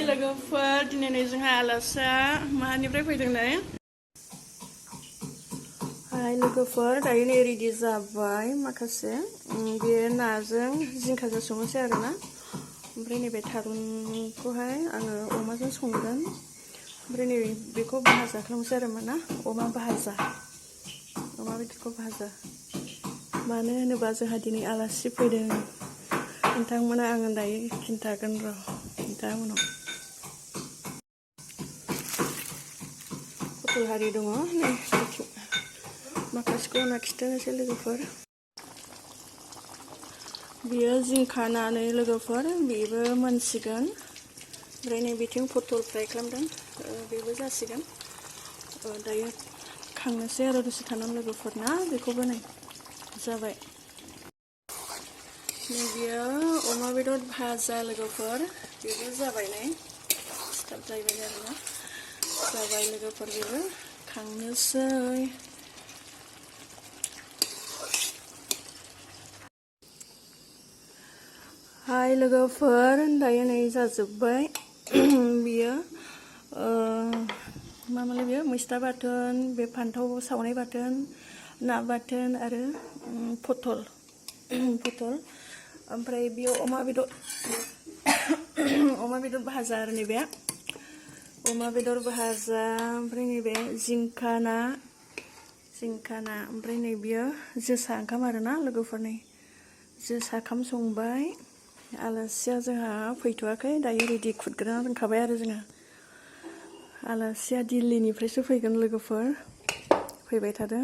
लोगोफोर दिनै जोंहा आलासिया माहानिफ्राय फैदों नै लोगोफोर दायो नै रेडि जाबाय माखासे बे नाजों जिंखाजों संनोसै आरोना ओमफ्राय नैबे थारुनखौहाय आङो अमाजों संगोन ओमफ्राय नै बेखौ भाजा खालामनोसै आरो ना अमा बेदरखौ भाजा मानो होनोबा जोंहा दिनै आलासि फैदों नोंथांमोना आङो दायो खिन्थागोन र' दा उनाव पटल हारि दङ नै माखासेखौ उनाव खिन्थानोसै लोगोफोर बियो जिंखानानै लोगोफोर बेबो मोनसिगोन ओमफ्राय नै बिथिं पटल फ्राय खालामदों बेबो जासिगोन दायो खांनोसै आरो दसे थानानै लोगोफोर ना बेखौबो नै जाबाय नै बियो अमा बेदर भाजा लोगोफोर बेबो जाबाय नै सिथाब जाबाय आरोना जाबाय लोगोफोर बेबो खांनोसै हाय लोगोफोर दायो नै जाजोब्बाय बियो मामोनलाय बियो मैस्था बाथोन बे फान्थाव सावनाय बाथोन ना बाथोन आरो पटल ओमफ्राय बियो अमा बेदर भाजा आरो नैबे अमा बेदर भाजा ओमफ्राय नैबे जिंखा ना ओमफ्राय नै बियो जोसा ओंखाम आरोना लोगोफोरनि जोसा ओंखाम संबाय आलासिया जोंहा फैथ'वाखै दायो रेडि खुदग्रोना दोनखाबाय आरो जोंहा आलासिया दिल्लीनिफ्रायसो फैगोन लोगोफोर फैबाय थादों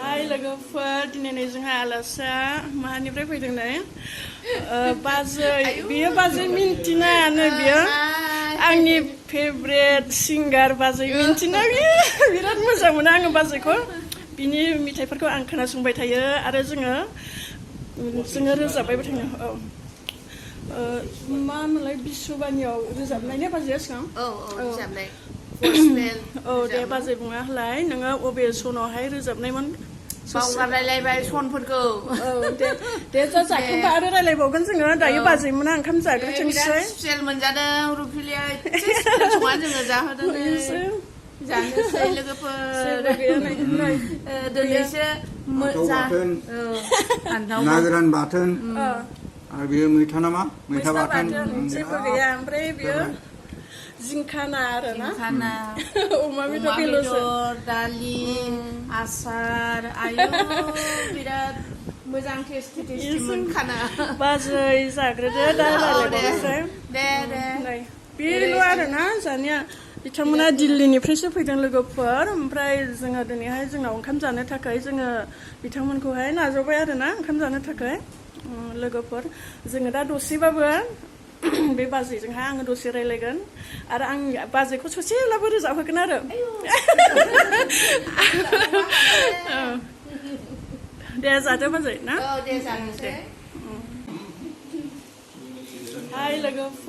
हाय लोगोफोर दिनै जोंहा आलासिया माहानिफ्राय फैदों नै बाजै बियो बाजै मिन्थिनायानो बियो आंनि फेभरेट सिंगार बाजै मिन्थिना बियो बिराद मोजां मोनो आङो बाजैखौ बिनि मेथाइफोरखौ आं खोनासंबाय थायो आरो जोङो रोजाबबायबो थायो मा होनोलाय बिसुबानियाव रोजाबनाय ने बाजैया सिगां रोजाबनाय दे बाजै बुङा होलाय नोङो अबे सनावहाय रोजाबनायमोन बावगारलायलायबाय सनफोरखौ दे जाखांबा आरो रायलायबावगोन जोङो दायो बाजैमोना ओंखाम जाग्रोथोंसै स्पेल मोनजादों रुफिलिया एसे स्पेल संना जोङो जाहोदों जानोसै लोगोफोर दिनैसो ना गोरान बाथोन आरो बेयो मैथा नामा मैथा बाथोन जेबो गैया ओमफ्राय बेयो जिंखाना आरोना अमा बेदर दालि आसार आयु बिराद मोजां टेस्टि खाना बाजै जाग्रोदो दा रायलायबावनोसै दे बेल' आरोना जानाया बिथांमोना दिल्लीनिफ्रायसो फैदों लोगोफोर ओमफ्राय जोङो दिनैहाय जोंनाव ओंखाम जानो थाखाय जोङो बिथांमोनखौहाय नाजावबाय आरोना ओंखाम जानो थाखाय लोगोफोर जोङो दा दसेबाबो बे बाजैजोंहाय आङो दसे रायलायगोन आरो आं बाजैखौ ससेब्लाबो रोजाबहोगोन आरो दे जादो बाजै ना दे जानोसै हाय लोगोफोर